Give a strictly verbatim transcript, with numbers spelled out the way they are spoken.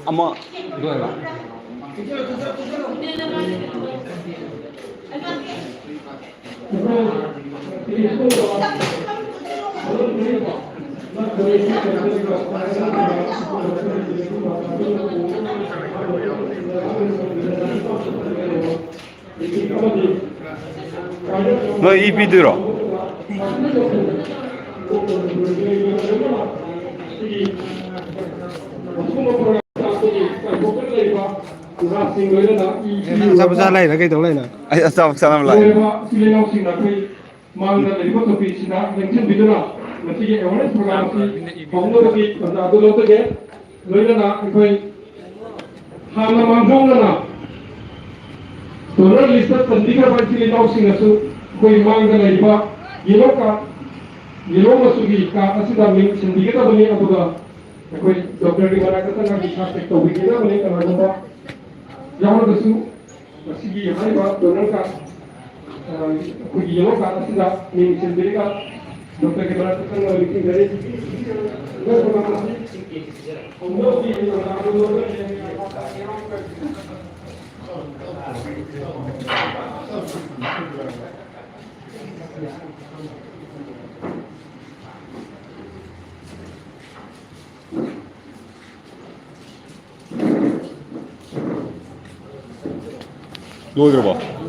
ꯑꯃ ꯂꯣꯏꯔꯕ? ꯅꯣꯏ ꯏ ꯄꯤꯗꯣꯏꯔꯣ? ꯑꯦ, ꯅꯪ ꯑꯆꯥꯄꯣꯠ ꯆꯥ ꯂꯥꯛꯏꯔ ꯀꯩꯗꯧ ꯂꯥꯛꯏꯅꯣ? ꯑꯩ ꯑꯆꯥꯄꯣꯠ ꯆꯥꯅꯕ ꯂꯥꯛꯏ꯫ ꯂꯣꯏꯔꯕ ꯏꯆꯤꯜ ꯏꯅꯥꯎꯁꯤꯡꯅ ꯑꯩꯈꯣꯏ ꯃꯥꯡꯗ ꯂꯩꯔꯤꯕ ꯇꯣꯄꯤꯛꯁꯤꯗ ꯂꯦꯡꯁꯤꯟꯕꯤꯗꯨꯅ ꯃꯁꯤꯒꯤ ꯑꯦꯋꯥꯔꯅꯦꯁ ꯄ꯭ꯔꯣꯒ꯭ꯔꯥꯝ ꯑꯁꯤ ꯍꯧꯅꯕꯒꯤ ꯇꯥꯟꯖꯥ ꯑꯗꯨ ꯂꯧꯖꯒꯦ꯫ ꯂꯣꯏꯅꯅ ꯑꯩꯈꯣꯏ ꯍꯥꯟꯅ ꯃꯥꯡꯖꯧꯅꯅ ꯗꯣꯅꯔ ꯂꯤꯁꯇ ꯆꯟꯕꯤꯈ꯭ꯔꯕ ꯏꯆꯤꯜ ꯏꯅꯥꯎꯁꯤꯡꯅꯁꯨ ꯑꯩꯈꯣꯏ ꯃꯥꯡꯗ ꯂꯩꯔꯤꯕ ꯌꯦꯂꯣ ꯀꯥꯔꯗ, ꯌꯦꯂꯣ ꯃꯆꯨꯒꯤ ꯀꯥꯔꯗ ꯑꯁꯤꯗ ꯃꯤꯡ ꯁꯤꯟꯕꯤꯒꯗꯕꯅꯤ꯫ ꯑꯗꯨꯒ ꯑꯩꯈꯣꯏ ꯗꯣꯛꯇꯔꯒꯤ ꯃꯅꯥꯛꯇ ꯆꯪꯉꯒ ꯄꯩꯁꯥ ꯆꯦꯛ ꯇꯧꯕꯤꯒꯗꯕꯅꯤ꯫ ꯀꯅꯥꯒꯨꯝꯕ ꯌꯥꯎꯔꯒꯁꯨ ꯃꯁꯤꯒꯤ ꯍꯥꯏꯔꯤꯕ ꯗꯣꯅꯔ ꯀꯥꯔꯗ, ꯑ, ꯑꯩꯈꯣꯏꯒꯤ ꯌꯦꯂꯣ ꯀꯥꯔꯗ ꯑꯁꯤꯗ ꯃꯤꯡ ꯁꯤꯟꯕꯤꯔꯒ ꯗꯣꯛꯇꯔꯒꯤ ꯃꯅꯥꯛꯇ ꯆꯪꯅꯕ ꯅꯤꯡꯁꯤꯡꯖꯔꯤ꯫ ꯍꯧꯅꯕꯤ ꯂꯣꯏꯈ꯭ꯔꯕꯣ?